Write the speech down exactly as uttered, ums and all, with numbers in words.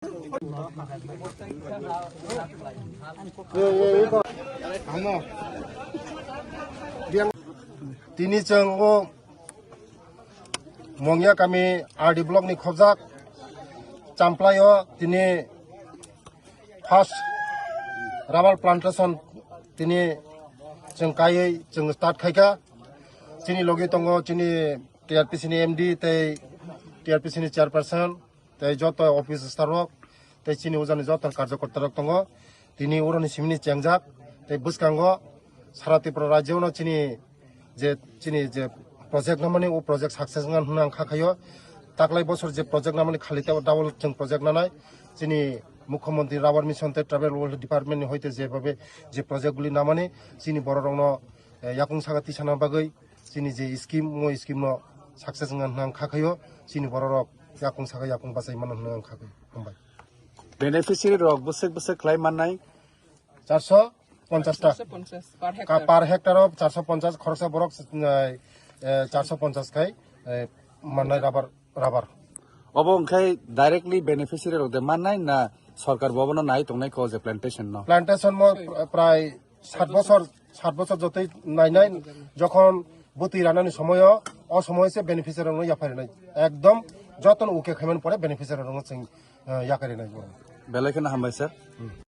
Tini chwng o Mongya kami R D block ni khobjak Champlai o tini first rubber plantation tini chwng kaiwi chwng start khaikha. Chini logi tongo chini T R P C ni M D tei T R P C ni chairperson tei joto office staff rok tei chini ujani joto karjakorta rok tongo. Tini uroni simini chengjak tei bwskango sara Tripura rajyo no chini je, chini je project namani o project success wngna hwnna ang kha khaio. Taklai bosor je project namani khali tei double chwng project nanai. Chini Mukhyamantri Rubber Mission tei Tribal Welfare Department ni hoite jebabe je project guli namani chini borok rokno, eh, yakung saka tisana bagwi chini je scheme, mo scheme no success wngna hwnna ang kha khaio. Chini borok rok yakung saka yakung bachai mano hwnna ang kha khaio. Hambai. Beneficiary rok bwswk bwswk khlai mannai? Charso ponchas ta. Ka, per hectare o charso ponchas, khoroksa borok, eh, eh, charso ponchas khai, eh, mannai rubber, rubber. Obo wngkhai directly beneficiary rok de mannai na sorkar bo obono nai tongnai kho je plantation no? Plantation mo pr-, prai sat bosor, sat bosor jotoi nainai, jokhon bwtwi ranani somoyo, o somoyo se beneficiary rokno yapharinai. Ekdom jotono uke khaimani pore beneficiary rokno chwng, eh, yakarinai. Belai kheno hambai sir.